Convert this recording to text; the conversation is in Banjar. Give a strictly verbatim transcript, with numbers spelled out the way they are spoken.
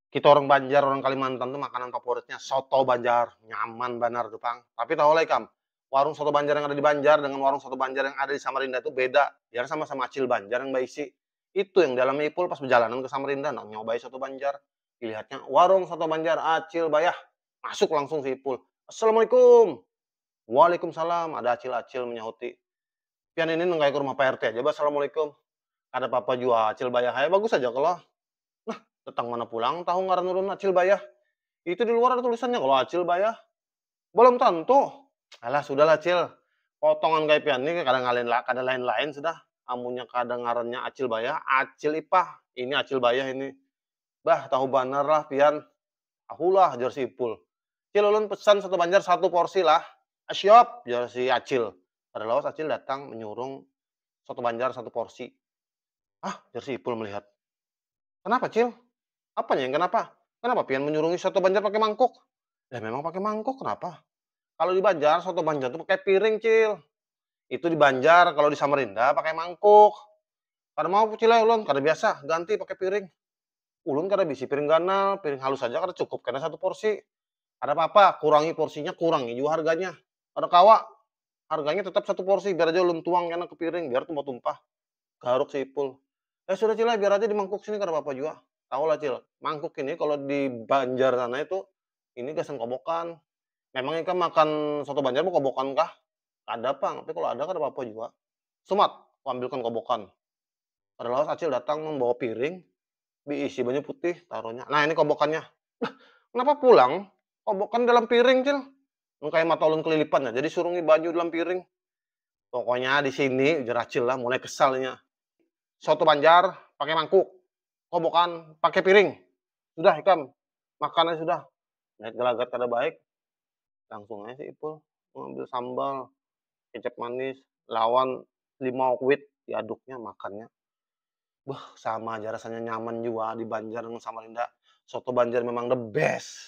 Kita orang Banjar, orang Kalimantan tuh makanan favoritnya soto Banjar. Nyaman banar tuh, pang. Tapi tahu lah ikam, warung soto Banjar yang ada di Banjar dengan warung soto Banjar yang ada di Samarinda tuh beda. Biar sama-sama Acil Banjar yang baisi. Itu yang dalamnya Ipul pas perjalanan ke Samarinda, nah, nyobai soto Banjar. Dilihatnya, "Warung soto Banjar Acil Bayah." Masuk langsung si Ipul. "Assalamualaikum." "Waalaikumsalam," ada acil-acil menyahuti. "Pian ini nang kaya ke rumah Pak R T aja, bah, assalamualaikum." "Kada apa-apa jua, Acil Bayah ai, bagus aja kalo." "Nah, datang mana pulang tahu ngaran ulun Acil Bayah? Itu di luar ada tulisannya kalo Acil Bayah." "Belum tentu." "Alah, sudahlah, Cil. Potongan kaya pian ni kada ngalain la-, kada lain-lain sudah. Amunnya kada ngarannya Acil Bayah, Acil Ipah. Ini Acil Bayah ini." "Bah, tahu banar lah pian." "Tahulah," jar si Ipul. "Cil, ulun pesan soto Banjar satu porsi lah." "Ah, siap," jar si Acil. Kada lawas Acil datang menyurung soto Banjar satu porsi. "Ah," jar si Ipul melihat. "Kenapa, Cil? Apanya yang kenapa? Kenapa pian menyurungi soto Banjar pakai mangkuk?" "Lah, memang pakai mangkuk, kenapa?" "Kalau di Banjar, soto Banjar tuh pakai piring, Cil." "Itu di Banjar, kalau di Samarinda pakai mangkuk." "Kada mau, Cil ai, ulun, kada biasa, ganti pakai piring." "Ulun kada bisi piring ganal, piring halus saja kada cukup kena satu porsi." "Kada apa-apa, kurangi porsinya, kurangi juga harganya." "Kada kawa, harganya tetap satu porsi, biar aja ulun tuang kena ke piring, biar tumpah-tumpah." Garuk si Ipul. "Eh, sudah, Cil ai, biar aja di mangkuk sini, kada apa-apa jua." "Tahu lah, Cil, mangkuk ini kalau di Banjar sana itu, ini gasan kobokan. Memang ikam makan soto Banjar bakobokan kah?" "Kada pang, tapi kalau ada kada apa-apa jua." "Sumat, kuambilkan kobokan." Kada lawas Acil datang membawa piring, diisi banyu putih, taruhnya. "Nah, ini kobokannya." "Lah, kenapa pulang? Kobokan dalam piring, Cil." "Nang kaya mata ulun kelilipan aja disurungi banyu dalam piring." "Pokoknya di sini," ujar Acil lah, mulai kesalnya. "Soto Banjar pakai mangkuk, kobokan pakai piring. Sudah ikam, makan aja sudah." Naik gelagat kada baik, langsung aja si Ipul mengambil sambal, kecap manis, lawan limau kuit, diaduknya, makannya. Beuh, sama aja rasanya, nyaman jua di Banjar dengan Samarinda. Soto Banjar memang the best.